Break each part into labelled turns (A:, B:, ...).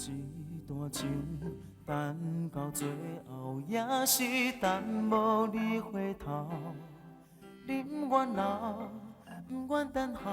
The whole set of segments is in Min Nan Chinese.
A: 這段情等到最後也是等無你回頭。你毋願留，毋願等候，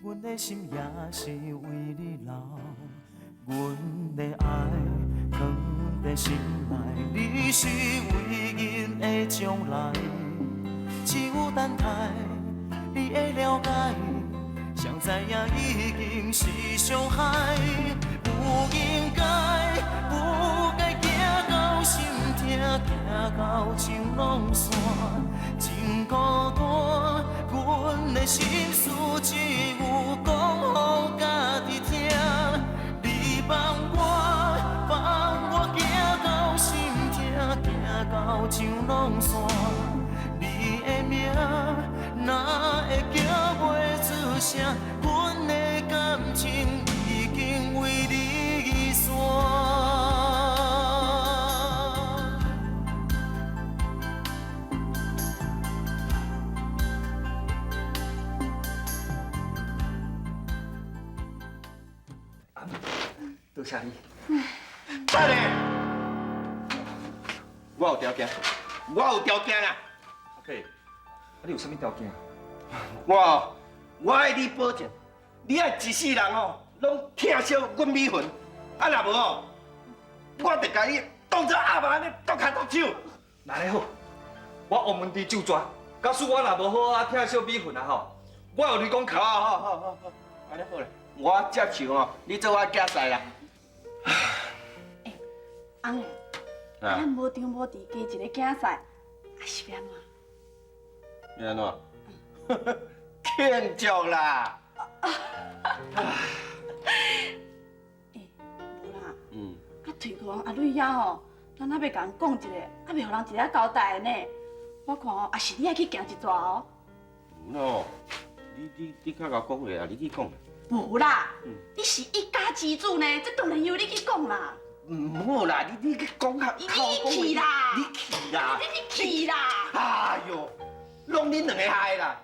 A: 阮的心也是為你留。阮的愛藏佇心內，你是唯一的將來。只有等待你的了解，誰知影已經是傷害。不應該，不該行到心疼，行到情攏散，真孤單。阮的心事只有講予家己聽。你放我，放我行到心疼，行到情攏散。你的名哪會叫袂出聲？阮的感情已經為你散。
B: 多謝你。等下，我有條件，我有條件啦。
C: 阿伯，啊你有啥物條件？
B: 我愛你保證，你愛一世人哦，攏疼惜阮美雲。啊，若無哦，我就共你當做鴨仔按呢剁跤剁手。
C: 那呢好，我王文迪就抓，假使我若無好好疼惜美雲啊吼，我予你講
B: 好好好好好，按呢好咧，我接受哦，你做我囝婿啦。
D: 欸，翁的，啊，咱無張無智加一个囝婿，啊是欲按怎？
B: 欲按怎？慶祝啦！
D: 欸，無啦。啊，推講阿蕊遐吼，咱猶未共人講一下，猶未予人一个交代呢。我看哦，也是你愛去行一逝哦。
B: 無咯，你你你較𠢕講話啊，你去講。
D: 無啦，你是一家之主呢，這當然由你去講啦。
B: 毋好啦，你你去講較。
D: 你去啦！
B: 你去啦！
D: 你去啦！
B: 哎喲，攏恁兩个害啦！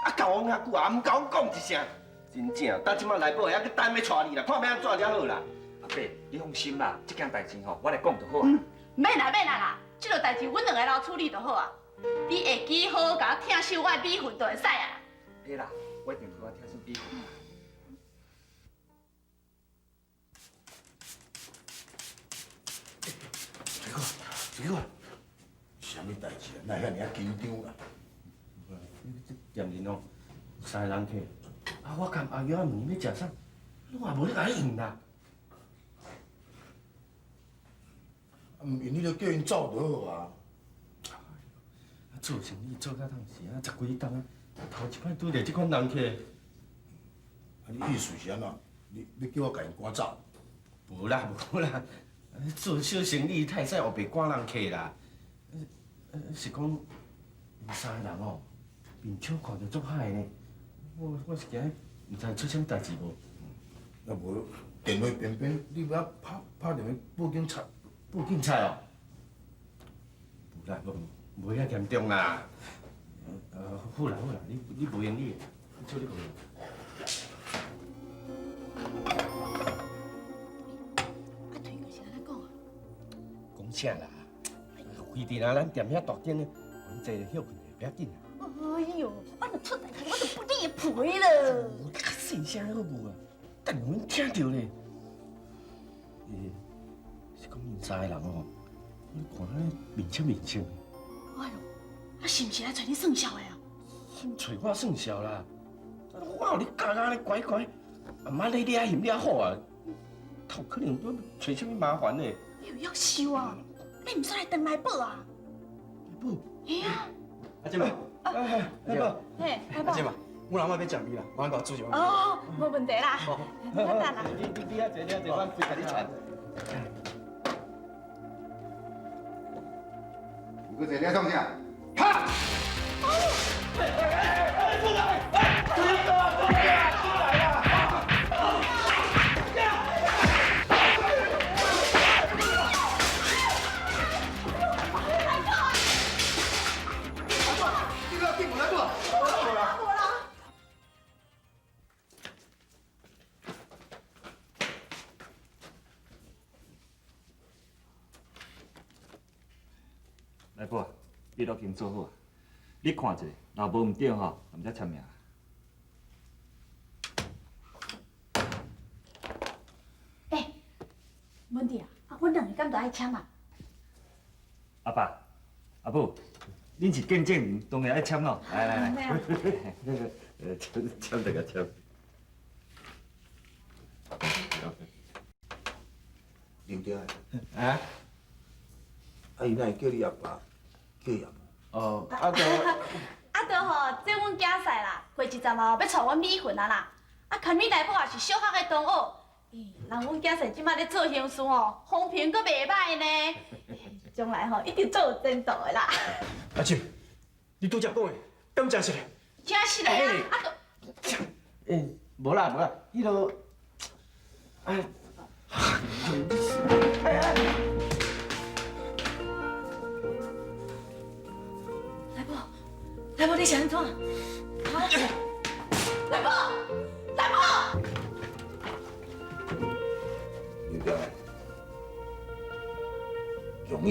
B: 啊，教阮遐久啊，毋共阮講一聲，真正，等這擺來報會猶閣等欲娶你啦，看欲按怎才好啦。
C: 阿伯，你放心啦，這件代誌吼，我來講就好啊。
D: 免啦免啦啦，這個代誌阮兩个來處理就好啊。你會記好好共我疼惜我的美雲就會使啊。
C: 會啦，我一定好好疼惜美雲。
E: 水果，水果，啥物代誌啊？哪會遐爾仔緊張啦？
B: 這店裡哦，有三个人客，啊，我共阿玉仔問伊欲食啥，攏也無咧共伊應啦。
E: 啊，毋應你就叫𪜶走就好啊。
B: 啊，做生意做甲當時啊，十幾冬啊，頭一擺拄著這款人客。
E: 啊，你意思是按怎？你欲叫我共𪜶趕走？
B: 無啦無啦，做小生意太使烏白趕人客啦。是講𪜶三個人哦，面笑看著足歹呢。我我是驚毋知出啥物代誌無。
E: 啊無電話邊邊，你欲拍拍電話報警察？
B: 報警察哦？無啦，無無遐嚴重啦。好啦好啦，你你無閒你，你做你個。
D: 啊，推哥是按怎講啊？
B: 講啥啦？規定啊，咱店遐大間，阮坐歇睏下，不要緊啦。
D: 哎喲，我若出代誌，我就不理賠了。
B: 較細聲好無啊？等予阮聽著咧。欸，是講𪜶三個人哦，我看彼面青面青。
D: 哎喲，啊是毋是來揣你算數的啊？
B: 啥物揣我算數啦？我予你教甲按呢乖乖，阿媽咧掠嫌掠好啊，頭可能都揣啥物麻煩咧。
D: 你有夭壽啊？你毋使來轉來報啊？
B: 報？
D: 嘿啊。
F: 阿姐嘛，
B: 阿姐，
D: 嘿，
F: 阿姐嘛，阮阿媽欲食麵啦，我共煮一碗。
D: 哦，無問題啦。好，等啦。
B: 你你你遐坐，你遐坐，我飛共你傳。
G: 有閣坐你創啥？哈！
B: 哎哎哎！出來！出來！出來！出來啦！
G: 你不要进来，来不？
C: 来宝，笔录已经做好，你看一下，若无毋对吼，毋才签名。
D: 欸，文弟啊，啊，阮两个敢都爱签啊？
C: 阿爸、阿母，恁是见证人，当然爱签咯。来来来，
B: 签签就共签。
E: 林丁
B: 啊？
E: 啊，伊哪会叫你阿爸，叫伊阿母？
B: 哦，啊，就
D: 啊，就吼，这阮囝婿啦，过一阵哦，欲娶阮美云啊啦。啊，牵你内某也是小学的同学，欸，人阮囝婿这摆咧做刑事吼，风评阁袂歹呢。将来吼，一定做有前途的啦。
F: 阿婶，你拄才讲的，敢真实的？
D: 真实的啊！啊，就
B: 欸，无啦无啦，彼落，哎，
D: 来宝，来宝，你是按怎？啊？来宝，来宝！
E: 林丁，容易。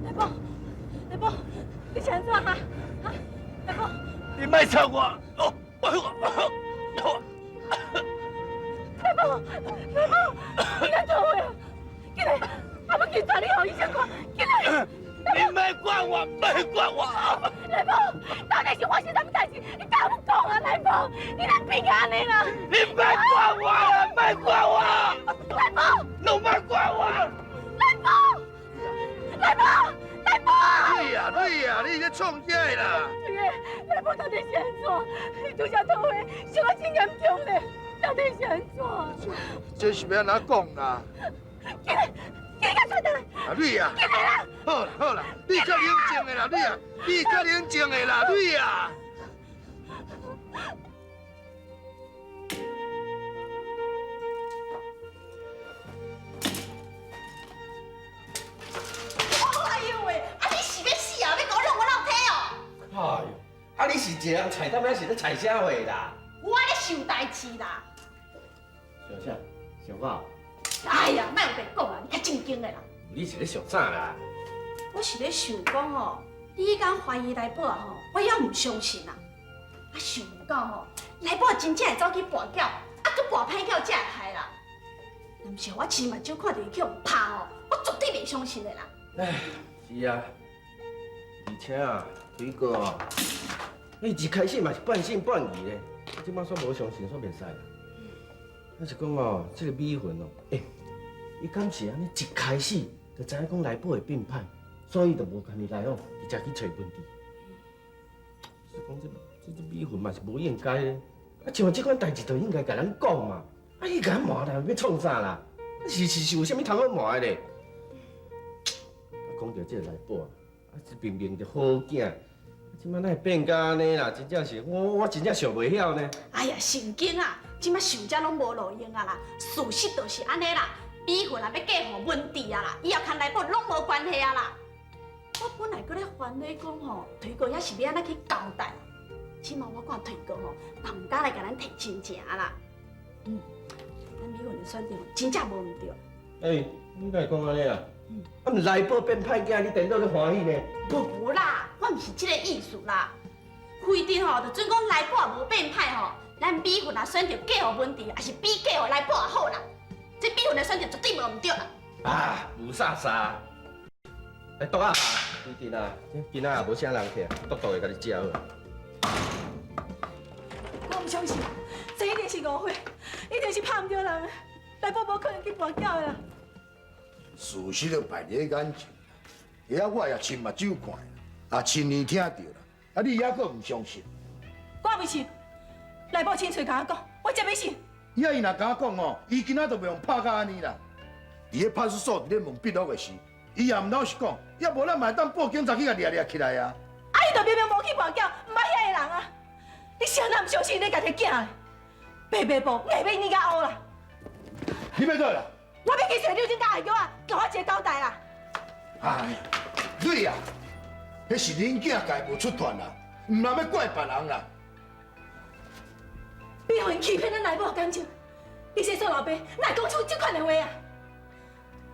D: 来宝，来宝，你是按怎啊？啊？来宝，
B: 你莫插我！哦，
D: 来宝，来宝，你哪做伙啊？起来，阿要去带你予医生看，起来！
B: 你莫管我，莫管我！
D: 来宝，到底是发生啥物代志？你敢有讲啊，来宝？你哪变成按呢啦？
B: 你莫管我啦，莫管我！
D: 来宝，
B: 拢莫管我！
D: 来宝，来宝，来宝！
G: 你啊，你啊，你咧创啥啦？
D: 来宝到底是按怎？你拄才吐血，伤啊真严重咧，到底是按怎？
G: 这是欲按怎讲啦？
D: 起来，起来，出来！
G: 啊，你啊！
D: 起来啦！
G: 好啦好啦，你较冷静的啦，你啊，你较冷静的啦，你啊！
D: 哎呦喂！啊你是欲死啊？欲共我弄我落体哦？
B: 哎呦，啊你是一个人揣踮遐是咧揣啥货啦？
D: 我咧想代志啦。
B: 想啥？想我？
D: 哎呀，莫有白讲啦，你较正经的啦。
B: 你是咧想啥啦？
D: 我是咧想讲吼，你彼工怀疑来宝啊吼，我犹毋相信啊。啊，想毋到吼，来宝真正会走去跋筊，啊，阁跋歹筊才会害啦。若毋是我亲目睭看著伊去予拍吼，我绝对袂相信的啦。
B: 哎，是啊，而且啊，推哥哦，你一开始嘛是半信半疑咧，这摆煞无相信，煞袂使啦。啊是讲哦，这个美云哦，欸，伊敢是按呢一开始就知影讲内宝会变歹，所以就无共伊来往，直接去揣文治。是讲这美云嘛是无应该咧，啊像这款代志就应该共咱讲嘛，啊伊共咱瞒啦，欲创啥啦？是有啥物通好瞒的咧？啊，讲著这个内宝啊，这明明就好囝，这摆哪会变甲按呢啦？真正是我真正想袂晓呢。
D: 哎呀，神经啊！这摆想这拢无路用啊啦，事实就是按呢啦。美云啊，欲嫁予文治啊啦，以后牵内宝拢无关系啊啦。我本来阁咧烦恼讲吼，推哥遐是欲按怎去交代？这摆我看推哥吼，嘛毋敢来共咱提亲情啦。嗯，咱美云的选择真正无毋对。
B: 欸，你哪会讲按呢啊？啊，毋内宝变歹囝，你颠倒咧欢喜呢？
D: 无啦，我毋是这个意思啦。非得吼，就准讲内宝也无变歹吼，咱美云啊选择嫁予文治，抑是比嫁予内宝也好啦。这美云的选择绝对无毋对啦。
B: 啊，雾煞煞。来剁啊！最近啊，这今仔也无啥人客，剁剁的共你食好。
H: 我毋相信，这一定是误会，一定是拍毋著人的，内宝无可能去跋筊的啦。
E: 事实就摆伫咧眼前，遐我也亲目睭看啦，也亲耳听著啦，啊你犹阁毋相信？
H: 我袂信，内宝亲嘴共我讲，我才欲信。
G: 伊啊伊若敢讲哦，伊今仔就袂予拍甲按呢啦。伫咧派出所伫咧问笔录的时，伊也毋老实讲，也无咱嘛会当报警察去共掠掠起来啊。
H: 啊，伊就明明无去跋筊，毋捌遐个人啊！你谁若毋相信你家己的囝咧？白白布，硬欲你甲乌啦！
G: 你欲倒啦？
H: 我欲去揣柳金大阿舅啊，给我一个交代啦！
G: 哎，蕊啊，彼是恁囝家无出团啦，毋通欲怪别人啦。
H: 美云欺骗咱内某感情，你这做老爸哪会讲出这款的话啊？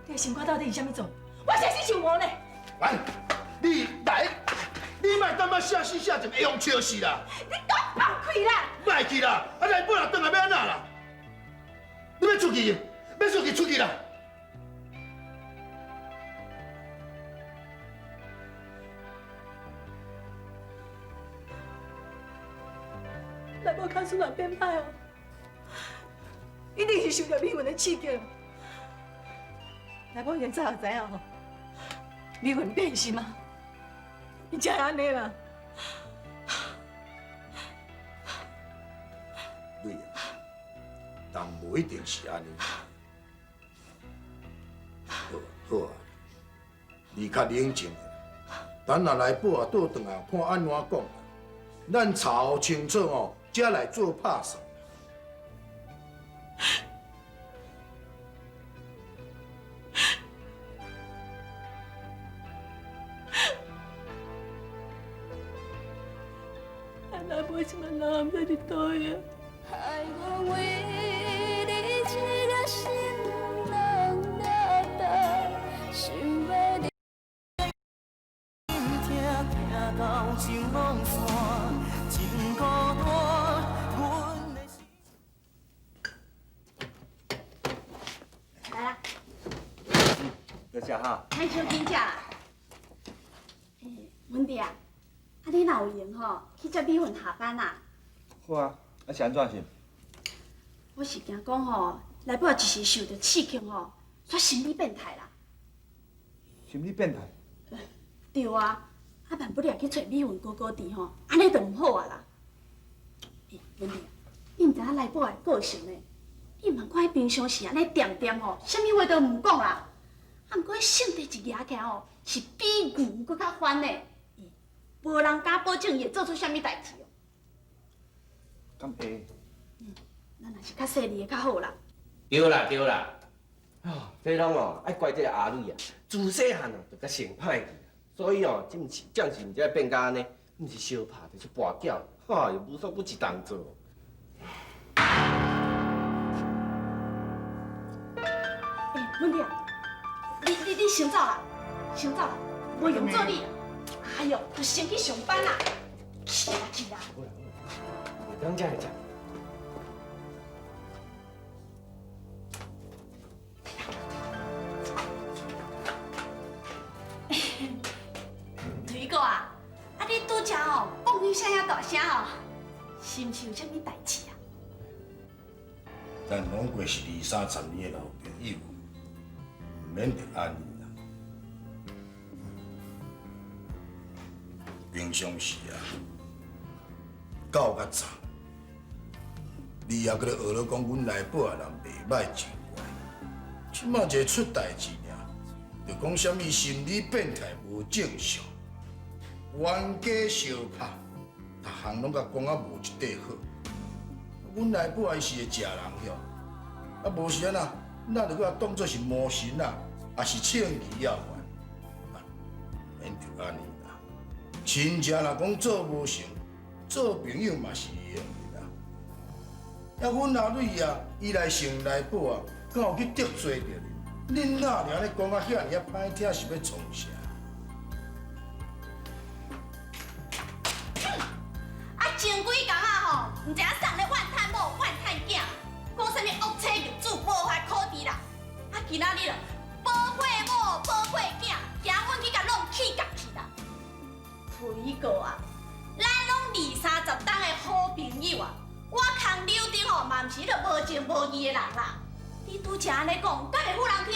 H: 你的心肝到底是啥物做？我真是想无呢。
G: 来，你来，你莫感觉写死写情会用笑死啦！
H: 你讲放开啦！
G: 莫去啦！啊，内某若转来欲按怎啦？你欲出去，欲出去出去啦！
H: 内某假使若变歹哦，一定是受著美云的刺激。内某现早就知影吼，美云变心啊，伊才会按呢啦。
E: 对啊，但无一定是按呢。好，好啊，你较冷静，等下内某啊倒转来，看按怎讲。咱查清楚哦，才来做拍算。
H: 阿某这摆人毋知伫佗位啊？
I: 害我为你一个心人了得，想欲你。
A: 听听到情拢散，真孤单，阮的心。
D: 来啦，
C: 多谢哈。
D: 咱小紧食啦。欸，文弟啊，啊你若有闲吼，去接美云下班啊？
C: 好啊，啊是按怎是？
D: 我是惊讲吼，内某一时受著刺激吼，煞心理变态啦。
C: 心理变态？
D: 对啊，啊万不了去揣美云哥哥伫吼，按呢就毋好啊啦。欸，文弟，你毋知影内某的个性呢？你毋通看伊平常时按呢恬恬吼，啥物话都毋讲啦。啊，毋过彼性地一夯起来吼，是比牛阁较烦呢。无人敢保证伊会做出啥物代志哦。
C: 敢会？
D: 咱若是较细腻的较好啦。
B: 对啦对啦，哦，这拢哦爱怪这个阿蕊啊，自细汉哦就佮性歹去，所以哦，这毋是暂时毋才会变甲按呢，毋是相拍就是跋筊，哈，又无所不一动作。
D: 欸，文弟啊，你先走啦，先走啦，无用做你。哎哟，就先去上班啦，去啦去啦。
B: 好啦好啦，等才会食。
D: 推哥啊，啊你拄才吼讲彼声遐大声吼，是毋是有啥物代志啊？
E: 咱拢过是二三十年的老朋友，毋免著按呢啦。平常时啊，到较早，你也阁咧学咧讲阮内某的人袂歹真怪，这马一个出代志尔，就讲啥物心理变态无正常，冤家相拍，逐项拢共讲啊无一块好。阮内某伊是会食人晓，啊无是按怎，咱就阁当作是魔神啊，也是称奇啊款，啊，免著按呢啦。亲情若讲做无成，做朋友嘛是会用的啦。啊，阮阿蕊啊，伊来成内某啊，敢有去得罪著恁？恁哪尔咧讲啊遐尔啊歹听，是欲创啥？
D: 啊，前几工啊吼，毋知影送咧怨叹某、怨叹囝，讲啥物恶妻孽子无法可治啦。啊，今仔日咯，宝贝某、宝贝囝，惊阮去共弄气角去啦。推哥啊，咱拢二三十冬的好朋友啊，我空柳丁吼嘛毋是彼无情无义的人啦。你拄才按呢讲，敢会有人听？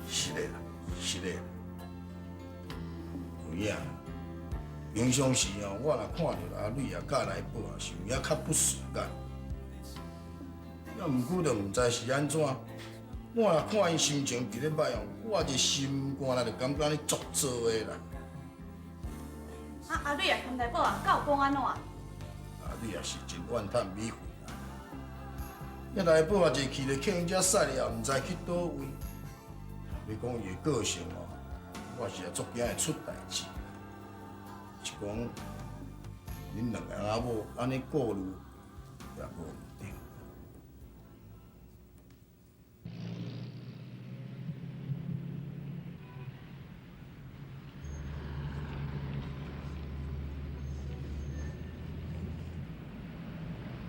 E: 是的啦，是的。有影，平常时哦，我若看著阿蕊啊，佮内某啊，是有影较不顺眼。啊，毋过就毋知是按怎，我若看伊心情伫咧歹哦，我这心肝内就感觉咧足糟的啦。
D: 啊，阿蕊啊，含内某啊，敢有讲按怎？
E: 阿蕊也是真怨叹美云啊。遐内某啊，一去就去𪜶遮杀了，毋知去佗位。欲讲伊的个性哦，我是也足惊会出代志。是讲恁两个翁仔某按呢顾虑也无毋对。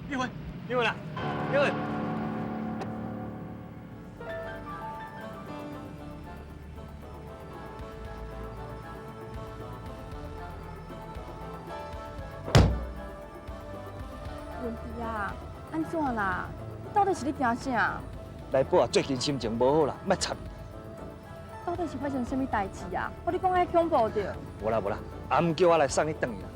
F: 美云，美云啊，美云。
J: 文弟啊，按怎啦？到底是咧惊啥？
C: 来宝啊，最近心情无好啦，莫插。
J: 到底是发生啥物代志啊？予你讲遐恐怖著？
C: 无啦无啦，阿姆叫我来送你转去啦。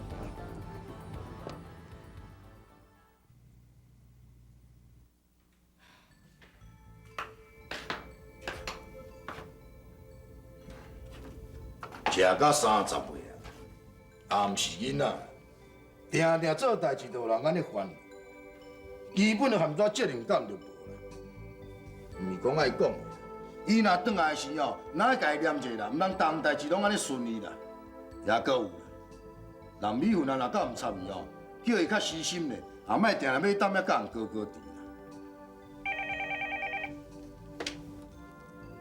E: 食到30岁啊，也毋是囡仔，定定做代志就有人按呢烦，基本的含抓责任感就无啦。毋是讲爱讲，伊若转来时哦，咱爱共伊念者啦，毋通逐项代志拢按呢顺利啦。也阁有啦，人美云啊，若敢毋插伊哦，叫伊较死心咧，也莫定定欲踮遐佮人高高低啦。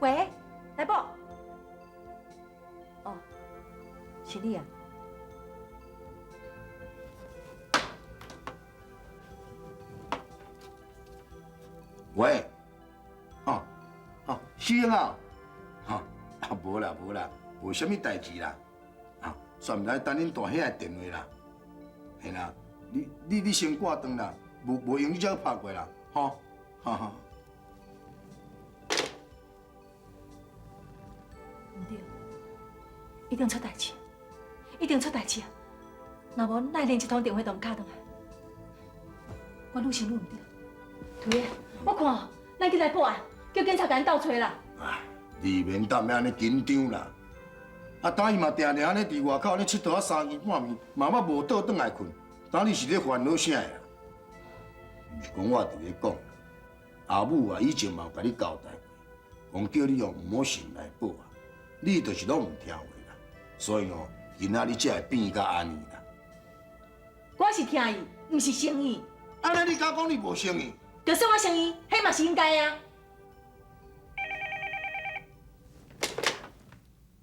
H: 喂，来宝。哦，是你啊。
E: 喂，哦，哦，小英啊，哈，啊，无啦无啦，无啥物代志啦，啊，煞毋知等恁大兄的电话啦，嘿啦，你先挂断啦，无闲你才拍过啦，吼，哈哈。
H: 毋对，一定出代志，一定出代志啊！若无，哪会连一通电话都毋敲转来？我愈想愈毋对，对的，我看咱去来报案，叫警察共𪜶斗揣啦。
E: 哎，你免踮遐按呢紧张啦。啊，当伊嘛定定按呢伫外口按呢𨑨迌啊三更半暝，嘛捌无倒转来睏。当你是咧烦恼啥啦？毋是讲我伫咧讲，阿母啊以前嘛有共你交代过，讲叫你哦毋好信来宝啊，你就是拢毋听话啦。所以哦，今仔日才会变甲按呢啦。
H: 我是听伊，毋是生伊。
E: 按呢你敢讲你无生伊？
H: 就算我生伊，彼嘛是应该啊。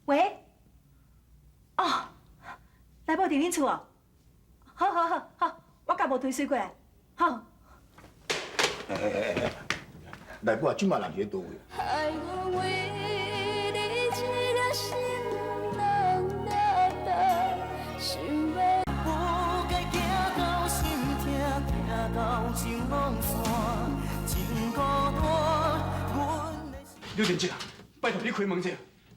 H: 喂，哦，来宝伫恁厝哦。好好好好，我共无推水过来。好。
E: 欸，来宝，这马人伫咧佗位？
I: 害我为你一个心人了得，想欲
A: 不该行到心痛，痛到情拢散，真孤单。
F: 刘定哲啊，拜托你开门者，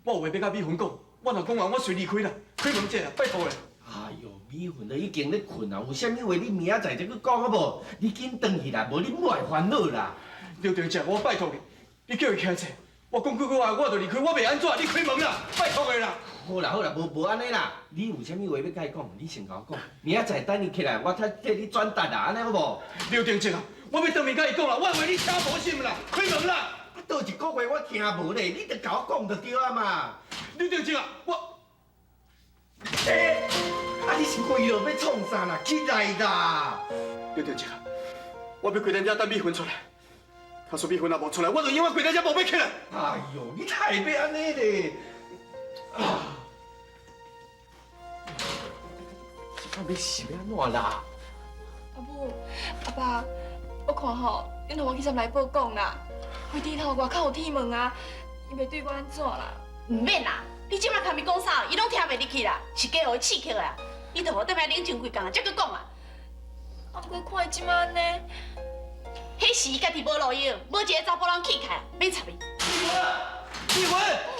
F: 我有话欲佮美云讲，我若讲完我随离开啦，开门者啊，拜托的。
B: 哎哟，美云都已经咧睏啊，有啥物话你明仔载再阁讲好无？你紧转去啦，无你母会烦恼啦。
F: 刘定哲，我拜托你，你叫伊起来坐。我讲几句话，我就离开，我袂按怎，你开门啦，拜托的啦。
B: 好啦好啦，无按呢啦。你有啥物话欲共伊讲，你先共我讲。明仔载等伊起来，我才替你转达啦，按呢好无？
F: 刘定哲啊，我欲当面共伊讲啦，我的话你听无是毋啦？开门啦！
B: 啊，倒一个月我听无咧，你著共我讲就对啊嘛。
F: 刘定哲啊，我。
B: 欸，啊！你是为了欲创啥啦？起来啦！
F: 刘定哲，我欲规点遮等美云出来。假使美云若无出来，我就永远规点遮无欲起来。
B: 哎哟，你太欲按呢咧！啊！这摆欲是欲按怎啦？
K: 阿母、阿爸，我看吼，恁予我去参来报讲啦。飞机头外口有铁门啊，伊袂对我按怎啦？
D: 毋免啦。你这马共伊讲啥，伊拢听袂入去啦，是加予伊刺激啦。你著予踮遐冷静几工，才阁讲啊。
K: 啊，毋过看伊这马按呢，
D: 彼是伊家己无路用，无一个查埔人气起来，免插伊。
F: 美云，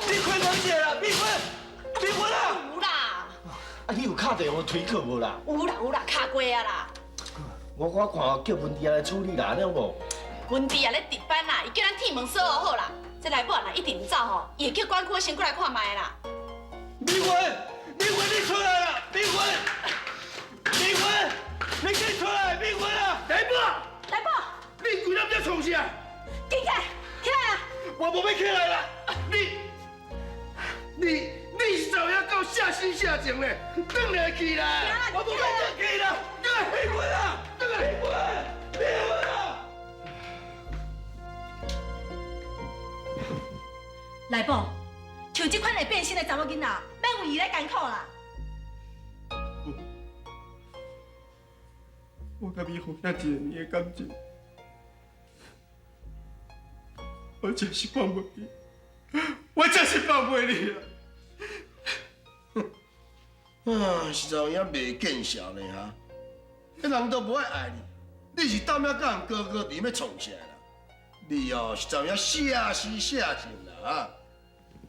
F: 你开门者啦，美云，美云啊！
D: 有啦。
B: 啊，你有敲电话推课无啦？
D: 有啦有啦，敲过啊啦。
B: 我看叫文弟来处理啦，按呢好无？
D: 文弟也咧值班啦，伊叫咱铁门锁好啦。这内某若一直毋走吼，伊会叫管区先过来看觅啦。
F: 美云，美云，你出来啦！美云，美云，你紧出来！美云啊！
G: 来宝，
D: 来宝，
G: 你规粒在创啥？
D: 起来，起来啊！
F: 我无欲起来啦！
G: 你是走遐到下心下情咧？转来去啦！
F: 我无欲转去啦！
G: 你
F: 來，美雲啊，轉來，美雲，美雲啊！
H: 內寶，像這款會變心的查某囡仔，免為伊咧艱苦啦。
F: 我佮美雲遐一年的感情，我真是放袂你，我真是放袂你啊！
E: 啊，實在有影袂見笑呢哈！彼人都無愛愛你，你是踮遐佮人高高佇欲創啥啦？你哦，實在有影寫詩寫情啦哈！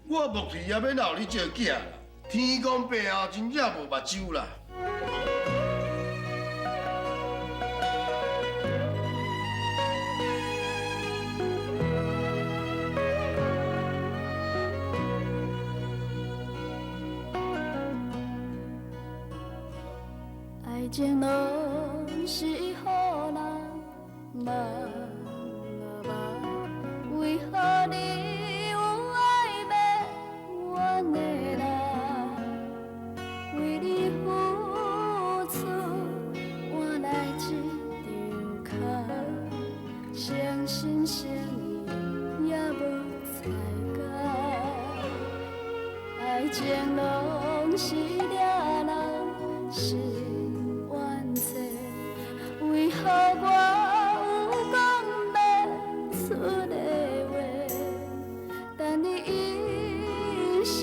E: 我木提也欲鬧你這個囝啦，天公伯哦，真正無目睭啦！
I: 愛情攏是予人茫啊茫，為何你有愛欲怨的人？為你付出換來這場空，誠心誠意也無彩工。愛情攏是掠人心。為何我有講袂出的話？等你一生，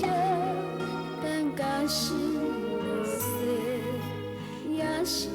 I: 等甲心落雪，也是